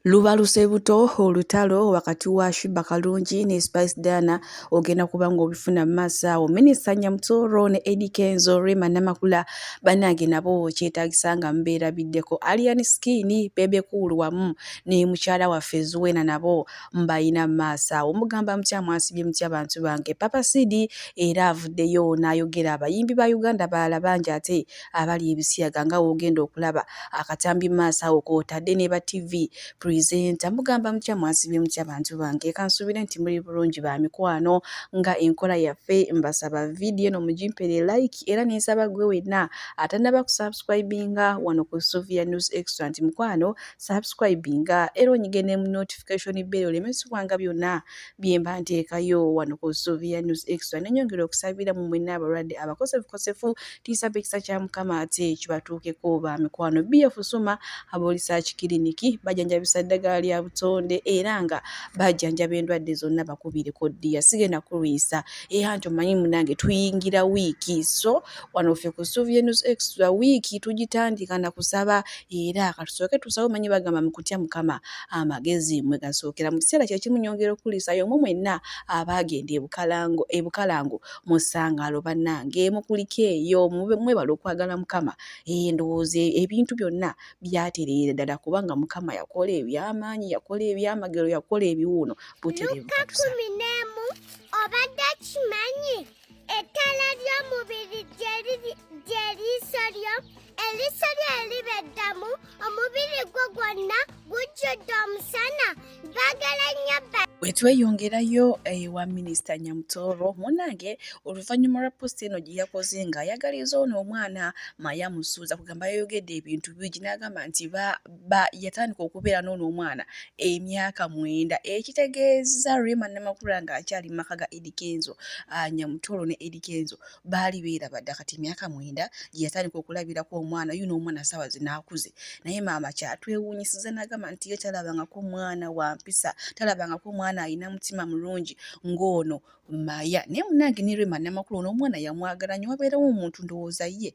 Lubaluse buto olutalo wakati wa Sheebah Karungi ne Spice Diana, ogenda kuba ng'obifuna mu maaso awo. Minisita Nyamutoro ne Eddy Kenzo, Rema Namakula bannange nabo kyetaagisa nga mubeerabiddeko. Alien Skin, Bebe Cool wamu ne mukyala waffe Zuena nabo mbayina mu maaso awo. Mugamba mutya, mwasibye mutya bantu bange? Papa Sidi era avuddeyo n'ayogera abayimbi ba Uganda balala bangi ate abali ebisiyaga nga w'ogenda okulaba akatambi mu maaso awo kw'otadde ne ba TV presenter. Mugamba mutya, mwasibye mutya bantu bange? Kansuubire nti muli bulungi ba mikwano. Nga enkola yaffe, mbasaba vidiyo eno mugimpere like, era nensaba gwe wenna atannaba kusubscribinga wano ku Sofia News Extra nti mukwano subscribinga era onyige ne mu notification bell oleme subwanga byonna byemba nteekayo wano ku Sofia News Extra. Nenyongera okusabira mu mwenna abalwadde abakosefukosefu, tiisaba ekisa kya Mukama ate kibatuukeko ba mikwano. BF Suma ab'Olisaaki Kiriniki bajjanjabisa ddagala lya butonde era nga bajjanjaba endwadde zonna, bakubireko ddiya sigenda kulwisa. Era nti omanyi munange tuyingira wiiki, so wano ffe ku Sofia News Extra wiiki tugitandika na kusaba, era katusooke tusabe. Omanyi bagamba mu kutya Mukama amagezi mwe gasookera. Mu kiseera kyekimu nyongera okukulisaayo omwe mwenna abaagenda e Bukalango mu Ssangaalo, bannange mukuliko eyo, mwebale okwagala Mukama. Ndowooza ebintu byonna byatereera ddala kubanga Mukama yakola ebyamaanyi, yakola ebyamagero, yakola ebiwuuno butereevu. Luka 11, obadde kimanyi ettala ly'omubiri gye liiso lyo? Eriiso lyo eriba eddamu, omubiri gwo gwonna gujjudde omusana. Baagala nnyo. Bwe tweyongerayo ewa Minisita Nyamutoro, munnange oluvannyuma lwa post eno gye yakoze ng'ayagaliza ono omwana Maya Musuuza, kugamba yayogedde ebintu bingi n'agamba nti ba yatandika okubeera n'ono omwana emyaka 9, ekitegeeza Rema Namakula ng'akyali mu maka ga Eddy Kenzo, Nyamutoro ne Eddy Kenzo baali beeraba dda. Kati emyaka 9 gye yatandika okulabirako omwana yuno, omwana ssaawa zino akuze, naye maama kyatwewuunyisiza n'agamba nti ye talabangako mwana wa mpisa, talabangako mwana alina mutima mulungi ng'ono Maya. Naye munnange ne Rema Namakula ono omwana yamwagala nnyo. Wabeerawo omuntu ndowooza ye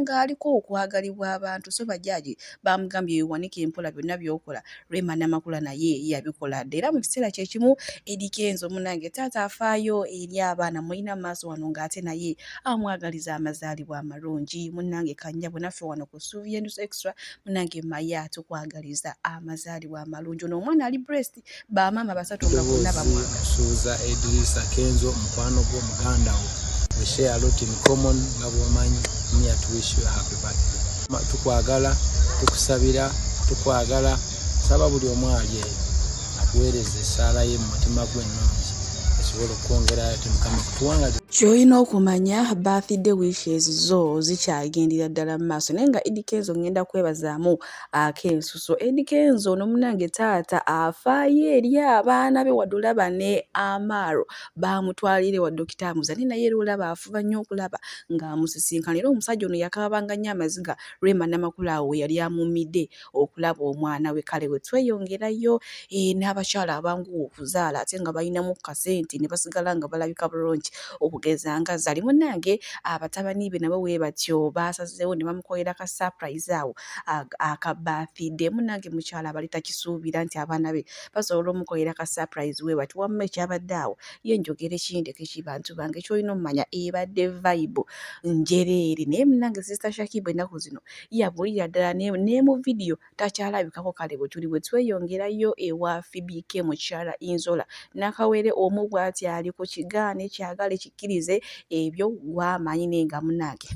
ng'aliko okwagalibwa abantu, so bajjaaji bamugambye weewanike empola, byonna by'okola Rema Namakula naye yabikola dda. Era mu kiseera kye kimu Eddy Kenzo munnange taata afaayo eri abaana, mulina mu maaso wano ng'ate naye amwagaliza amazaalibwa amalungi. Munnange kannyabo naffe wano ku Sylvia News Extra, munnange Maya tukwagaliza amazaalibwa amalungi. Ono omwana ali blessed, bamaama basatu nga bonna bamwagala. Suuza Edrisa Kenzo, mukwano gwo, muganda wo, we share a lot in common. Nga bwomanyi, me to wish you a happy birthday. Tukwagala, tukusabira, tukwagala. Saba buli omu ali eyo akuweereza essaala ye mu mutima gwe ennungi esobola okwongerayo ti Mukama kutuwanga. Ky'olina okumanya, birthday wishes zo zikyagendera ddala mu maaso, naye nga Eddy Kenzo ngenda kwebazaamu ak'ensuso. Eddy Kenzo ono munnange taata afaayo eri abaana be, wadde olaba ne Amaaro baamutwalira ewa Dokita Amuzani, naye era olaba afuba nnyo okulaba ng'amusisinkana. Era omusajja ono yakaabanga nnyo amaziga Rema Namakula awo we yali amumidde okulaba omwana we. Kale bwe tweyongerayo, n'abakyala abanguwa okuzaala ate nga balinamu kasente ne basigala nga balabika bulungi, okugeza nga Zari, munnange abatabani be nabo bwe batyo baasazeewo ne bamukolera ka surprise awo aka birthday. Munnange mukyala abali takisuubira nti abaana be basobola omukolera ka surprise bwe bati. Wamma ekyabadde awo ye njogere kindeke ki, bantu bange? Ky'olina omumanya, ebadde vibe njereere. Naye munnange Sister Shakib ennaku zino yabulira ddala ne mu vidiyo takyalabikako. Kale bwe tuli bwe tweyongerayo ewa Phoebe K, mukyala Inzola nakawere omu bw'ati ali ku kigaane kyagale kikkirize ebyo gwamanyi, naye nga munnange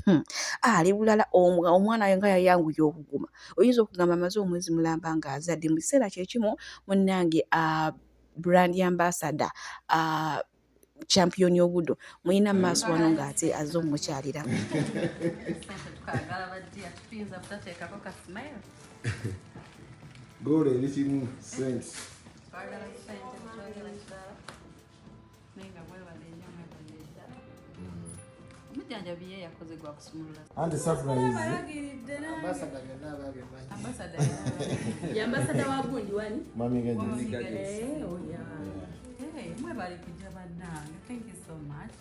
ali bulala. Omwana nga yayanguye okuguma, oyinza okugamba amaze omwezi mulamba ng'azadde. Mu kiseera kyekimu munnange brand ambassador Champion Ogudo mulina mu maaso wano ng'ate azze omukyalira. Twagala baddiya, tuyinza butateekako ka smile. Goolo eri kimu, sente. Twagala sente, twagala kirala, naye nga mwebale nnyo, mwebale ddala. Omujjanjabi ye yakoze gwa kusumulula. Anti surprise. Ambassador byonna ababimanyi. Ambassador. Ambassador wa gundi wani? Mami Gadgets. Eh, oh yeah. Hey, mwebale kujja bannange, thank you so much.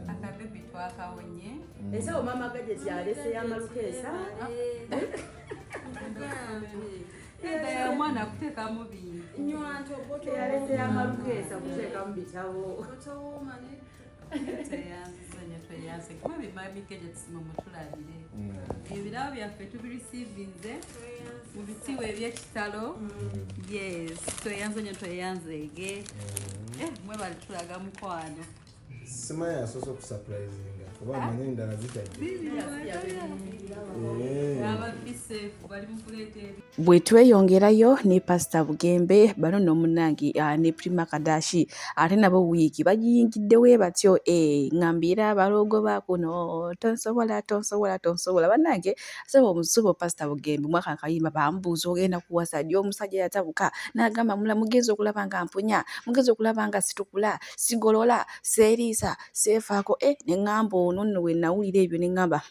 Akabebi twakawonye. Ensawo mama Gadget yalese y'amalukeesa. Omwana akuteekamu bingi. Yalese amalukeesa kuteekamu bitabo. Tweyanziza nnyo, tweyanze kuba bimamike gye tusima mutulabire. Ebirabo byaffe tubirisiivinze mu bitiibwa eby'ekitalo. Yes, tweyanze nnyo, tweyanzeege. Mwebale tulaga mukwano. Simanyi asoose okusurprisinga kuba amanyi endala zikyajja. Aba biseefu bali mu kuleeta ebi. Bwe tweyongerayo ne Pasita Bugembe bano n'omunnange ne Prima Kadashi ate nabo wiiki bagiyingiddewo batyo, ŋŋambira abalongo ba kuno tonsobola tonsobola tonsobola. Bannange ssebo omusubo Pasita Bugembe mwaka akayimba bamubuuza ogenda kuwasa ddi, omusajja yatabuka n'agamba mula mugenze okulaba nga mpunya, mugenze okulaba nga situkula, sigolola, seeriisa, seefaako. Ne ŋŋamba ono nno bwe nawulira ebyo ne ŋŋamba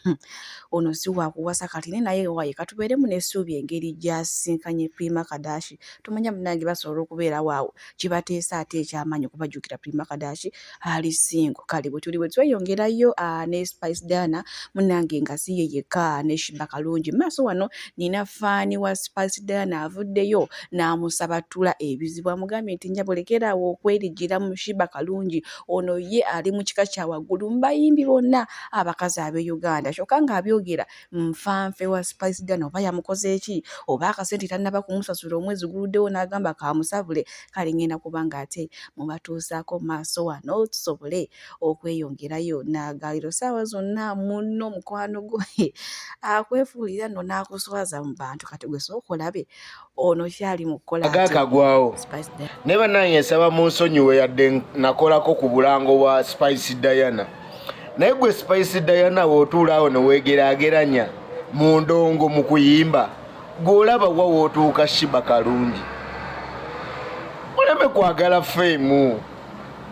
ono si wakuwasa kati ne naye waye katubeeremu n'essuubi engeri gy'asisinkanye Prima Kadashi. Tumanya munnange basobola okubeerawo awo kibateesa ate ekyamaanyi okubajjukira Prima Kadashi ali single. Kale bwe tuli bwe tweyongerayo ne Spice Diana munnange nga si ye yekka ne Sheebah Kalungi. Maaso wano nina faani wa Spice Diana avuddeyo n'amusabattula ebizibu, amugambye nti nnyabo lekera awo okwerigira mu Sheebah Kalungi, ono ye ali mu kika kya waggulu mu bayimbi bonna abakazi ab'e Uganda. Kyokka ng'abyogera nfanfe wa Spice Diana oba yamukoze ki, oba akasente tannaba kumusasula omwezi guluddewo n'agamba kamusabule. Kale ngenda kuba ng'ate mubatuusaako maaso wano tusobole okweyongerayo n'agaaliro. Ssaawa zonna munno mukwano gwo akwefuulira nno n'akuswaza mu bantu, kati gwe sooka olabe ono kyali mu kukola ate. Agakagwawo. Spice Diana. Naye bannange nsaba munsonyiwe yadde nakolako ku bulango bwa Spice Diana, naye gwe Spice Diana w'otuula awo ne weegeraageranya mu ndongo mu kuyimba, gw'olaba wa w'otuuka Sheebah Kalungi. Muleme kwagala fame,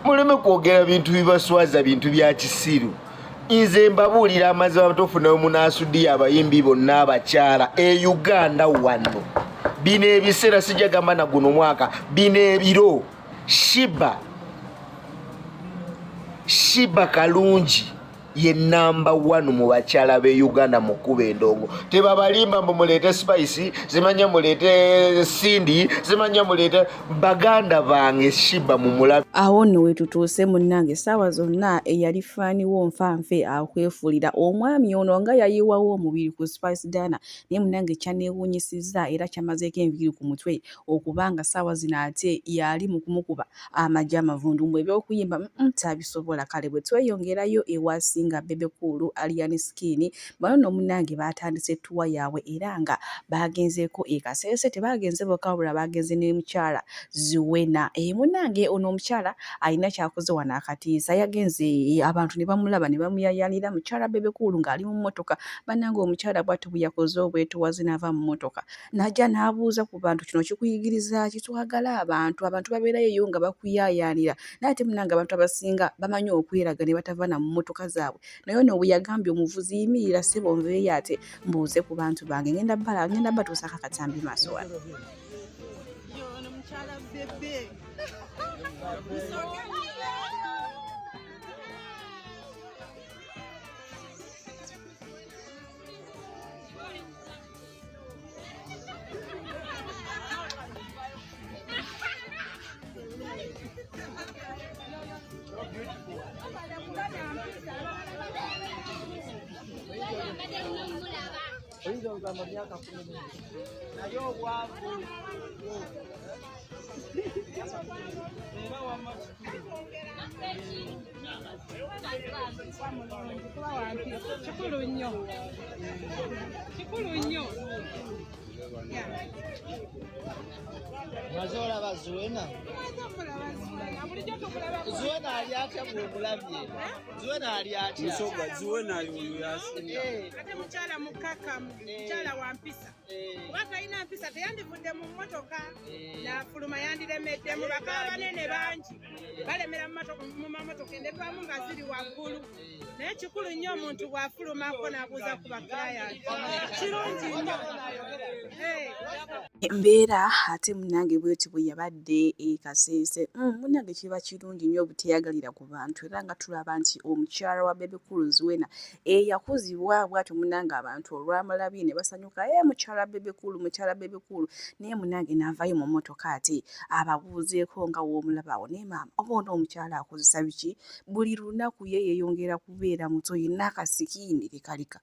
muleme kwogera bintu bibaswaza, bintu bya kisiru. Nze mbabuulira amazima amatuufu, nawe munaasudiya abayimbi bonna abakyala e Uganda wano bino ebiseera, sijja gamba na guno mwaka, bino ebiro, Sheebah Kalungi ye namba 1 mu bakyala b'e Uganda mu kkuba endongo. Tebabalimba mbu muleete Spice, zimanya muleete Cindy, zimanya muleete baganda bange. Sheebah mumulabe. Awo nno we tutuuse munnange, essaawa zonna eyali faani wo nfanfe akwefuulira omwami ono nga yayiwawo omubiri ku Spice Diana, naye munnange kyanneewuunyisizza era kyamazeeko enviiri ku mutwe okubanga ssaawa zino ate yali mu kumukuba amagi amavundu mbu ebyokuyimba tabisobola. Kale bwe tweyongerayo ewasinga Bebe Cool, Alien Skin bano nno munnange baatandise tour yaabwe era nga baagenzeeko e Kasese. Tebaagenze bokka wabula baagenze ne mukyala Zuena. Munnange ono omukyala alina ky'akoze wano akatiisa, yagenze abantu ne bamulaba ne bamuyayaanira mukyala Bebe Cool ng'ali mu mmotoka. Bannange omukyala bw'atyo bwe yakoze obwetoowaze n'ava mu mmotoka n'ajja n'abuuza ku bantu, kino kikuyigiriza ki? Twagala abantu, abantu babeerayo eyo nga bakuyaayaanira, naye ate munnange abantu abasinga bamanyi okweraga ne batava na mu mmotoka zaabwe. Naye ono bwe yagambye omuvuzi yimirira ssebo nveeyo ate mbuuze ku bantu bange, ngenda bbala ngenda batuusaako akatambi maaso wano. Yono mukyala Bebe. Musooke. Oyinza okugamba myaka 14 naye obwavu era wamma Kikulu nnyo, kikulu nnyo. Maze olaba Zuena. Bulijjo tumulaba. Zuena ali atya bw'omulabye? Zuena ali atya? Musoga Zuena yoyo yasinga. Ate mukyala mukkakkamu, mukyala wa mpisa, kuba talina mpisa teyandivudde mu mmotoka n'afuluma, yandiremeddemu. Baka banene bangi balemera mu mamotoka endebwamu nga ziri waggulu, naye kikulu nnyo omuntu bw'afulumako n'abuuza ku ba client, kirungi nnyo. Embeera ate munnange bw'etyo bwe yabadde e Kasese. Munnange kiba kirungi nnyo obuteeyagalira ku bantu era nga tulaba nti omukyala wa Bebe Cool Zuena eyakuzibwa bw'atyo munnange abantu olwamulabye ne basanyuka, ee mukyala Bebe Cool, mukyala Bebe Cool, naye munnange n'avaayo mu mmotoka ate ababuuzeeko nga w'omulaba awo naye maama oba ono omukyala akozesa biki? Buli lunaku ye yeeyongera kubeera muto yenna akasikiini tekaleka.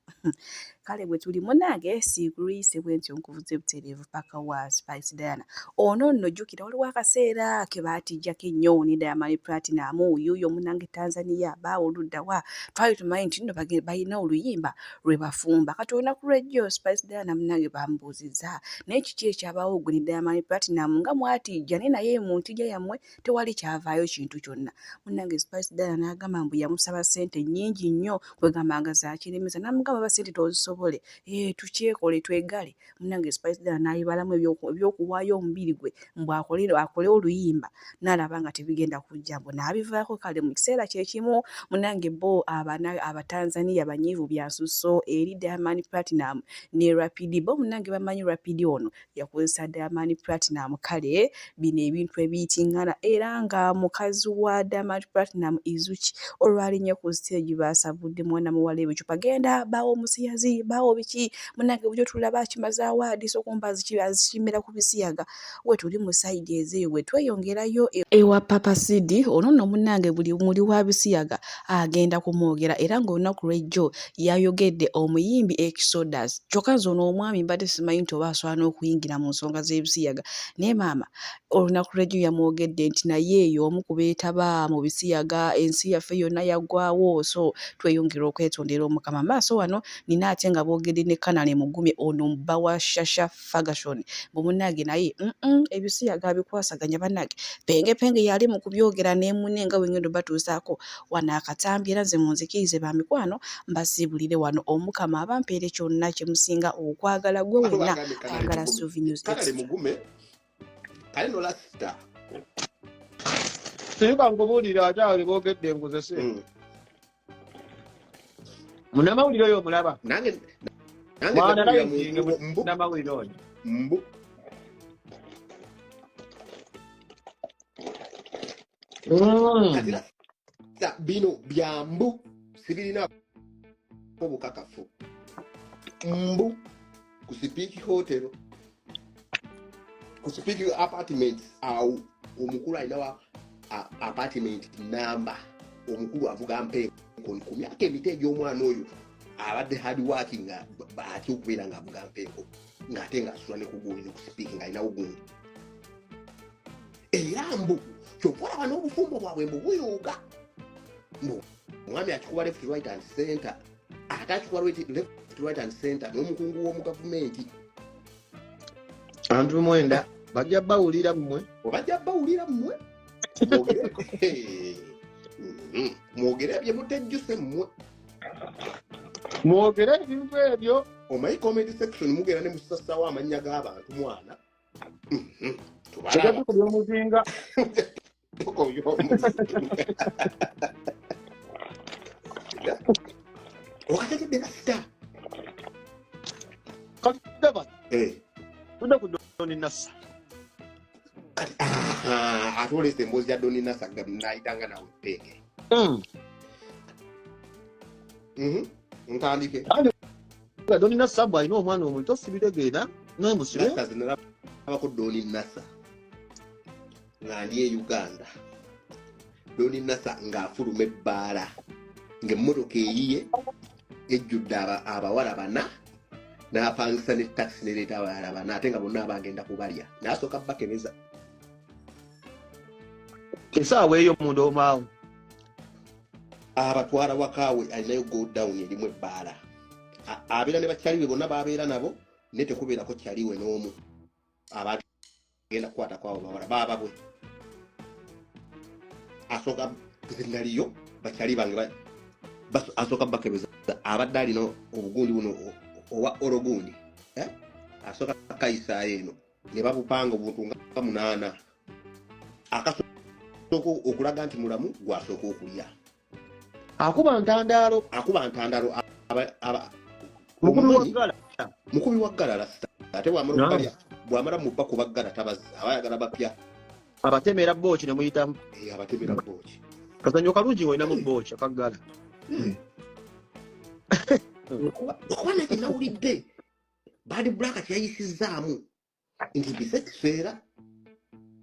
Kale bwe tuli munange siiguluyise bwentyo nkuvuze butereevu paka wa Spice Diana. Ono nno jjukira waliwo akaseera ke baatijjako ennyo ne Diamond Platinum yuuyo munange Tanzania baawo oludda wa twali tumanyi nti nno balina oluyimba lwe bafumba. Kati olunaku lw'ejjo Spice Diana munange bamubuuzizza naye kiki ekyabaawo gwe ne Diamond Platinum nga mwatijja naye naye mu ntijja yammwe tewali kyavaayo kintu kyonna. Munnange Spice Diana n'agamba mbu yamusaba ssente nnyingi nnyo kwegamba nga zakiremesa n'amugamba oba ssente tozisobole ee tukyekole twegale. Munnange Spice Diana n'ayibalamu eby'okuwaayo omubiri gwe mbu akole akole oluyimba n'alaba nga tebigenda kujja mbu n'abivaako kale mu kiseera kye kimu munnange bo abana Abatanzania banyiivu bya nsusso eri Diamond Platnumz ne Rapid bo munnange bamanyi Rapid ono yakozesa Diamond Platnumz kale bino ebintu ebiyitingana era nga mukazi wa Diamond Platnumz Izuki olwalinye ku siteegi baasabudde mwana muwala ebicupa genda baawo omusiyazi baawo biki munange bujo tulaba akimaze awaadi sokumba azikimera ku bisiyaga wetuli mu sayidi ezeeyo bwe tweyongerayo ewa Papa Sidi ono nno munange buli muli wa bisiyaga agenda kumwogera era ng'olunaku lw'ejjo yayogedde omuyimbi Exodus kyokka nze ono omwami mbadde simanyi nti oba asobola n'okuyingira mu nsonga z'ebisiyaga naye maama olunaku lw'ejjo yamwogedde nti naye eyo omu ku beetaba mu bisiyaga ensi yaffe yonna yaggwawo so tweyongera okwetondera Omukama maaso wano nina ate nga boogedde ne Canaan Mugume ono bba wa Shasha Ferguson mbu munnange naye ebisiyaga abikwasaganya bannange penge penge yali mu kubyogera ne munne nga bwe ngenda obatuusaako wano akatambi era nze munzikirize ba mikwano mbasiibulire wano Omukama abampeere kyonna kye musinga okwagala gwe wenna ayagala Suubi News Extra. Mugume kale no lasita Sirika nkubuulira ate awo boogedde nguzese. Munamawulire oyo omulaba. Nange nange Mwana nakulira mu naye nkubo mbu munamawulire oyo. Mbu. Kati lasita bino bya mbu sibirina obukakafu. Mbu ku Speke Hotel ku Speke Apartments awo omukulu alina wa apartment namba omukulu avuga mpeeko ku myaka emito egy'omwana oyo abadde hard working nga atya okubeera ng'avuga mpeeko ng'ate ng'asula ne ku gundi ne ku Speke ng'alinawo gundi era mbu kyova olaba n'obufumbo bwabwe mbu buyuuga mbu omwami akikuba left right and center ate akikuba left right and center n'omukungu w'omu gavumenti Antu mwenda bajja bawulira mmwe. Bajja bawulira mmwe. Mwogere. Mwogere bye mutejjuse mmwe. Mwogere ebintu ebyo. Omanyi comment section mugenda ne musasawo amannya g'abantu mwana. Tujja tukubya omuzinga. Tukubya omuzinga. Okategedde kasita. Kati daba. Tudde ku Doni Nasa. Kati, ate oleese emboozi ya Doni Nasa nayitanga nawe penge. Ntandike. Ate nga Doni Nasa bw'alina alina omwana omuto sibitegeera naye musibe. Nasa zinalabako Doni Nasa nga ndi e Uganda. Doni Nasa ng'afuluma ebbaala ng'emmotoka eyiye ejjudde abawala bana n'apangisa ne takisi nereeta abalala bana ate nga bonna abagenda kubalya n'asooka bakebeza. Essaawa eyo munda omaawo. Abatwala wakaawe alinayo go down erimu ebbaala. Abeera ne bakyali be bonna babeera nabo naye tekubeerako kyaliwe n'omu abagenda kukwatako abo bawala baaba bwe. Asooka nze naliyo bakyali bange asooka bakebeza abadde alina obugundi buno owa orogundi. Asooka kayisaayo eno ne babupanga obuntu nga 8. Akasooka okulaga nti mulamu gwasooka okulya. Akuba ntandaalo. Akuba ntandaalo. Mukubi wa ggala. Mukubi wa ggala lasita. Ate bw'amala okubalya, Bw'amala mubba kubaggala tabazza, aba ayagala bapya. Abatemera booki ne muyitamu. Eh, abatemera booki. Kazanyo kalungi ng'olinamu booki akaggala. Okuba nange nawulidde Bad Black kyeyayisizzaamu nti bisekiseera.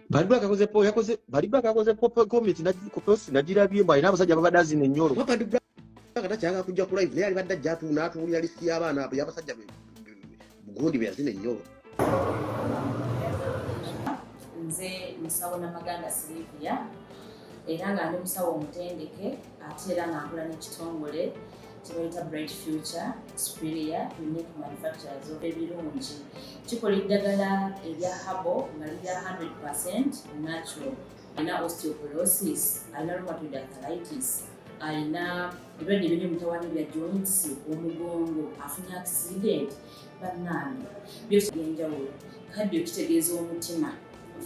Bad Black yakoze po yakoze Bad Black yakoze po comment na post nagirabye mbu alina abasajja babadde azina ennyolo. Kuba Bad Black takyagala kujja ku live, naye alibadde ajja n'atuwulira lisiti y'abaana y'abasajja gundi be yazina ennyolo. Nze musawo Namaganda Silivia, era nga ndi musawo omutendeke, ate era nga nkola n'ekitongole kyebayita Bright Future Superior Unique Manufacturers of ebirungi. Kikola eddagala erya herbal nga lirya 100% natural. Alina osteoporosis, alina rheumatoid arthritis, alina ebirwadde ebiri omutawaanya bya joints, omugongo, afunye accident, bannange, byose byenjawulo. Cardio kitegeeza omutima,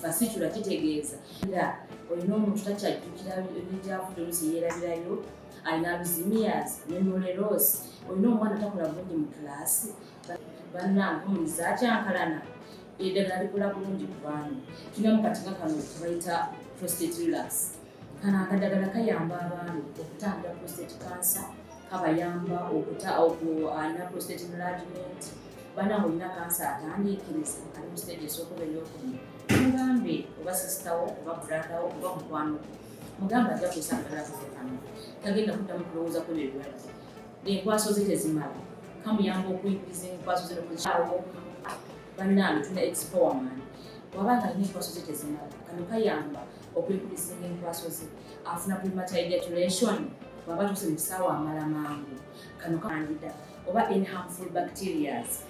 vascular kitegeeza era olina omuntu takyajjukira ebijafudde, oluusi yeerabirayo, alina Alzheimer's, memory loss, olina omwana takola bulungi mu kilaasi, bannange, omulizi akyankalana, eddagala likola bulungi ku baami. Tulinamu kati nga kano kebayita prostate relax. Kano akadagala kayamba abaami okutangira prostate cancer, kabayamba okuta alina prostate enlargement. Bannange, olina kansa atandiikiriza, ali mu stage esooka oba eyokubiri, mugambe oba sister wo oba brother wo oba mukwano gwo, mugambe ajja kukozesa akadagala kaffe kano, tagenda kuddamu kulowooza ku ebyo ebirwadde. Enkwaso ze tezimala, kamuyamba okuyigiriza enkwaso ze nokuzaawo. Bannange, tulina expowerman, waba nga alina enkwaso ze tezimala, kano kayamba okuyigirizinga enkwaso ze, afuna premature ejaculation, bw'aba tuuse mu kisaawe amala mangu, kano candida oba any harmful bacterias.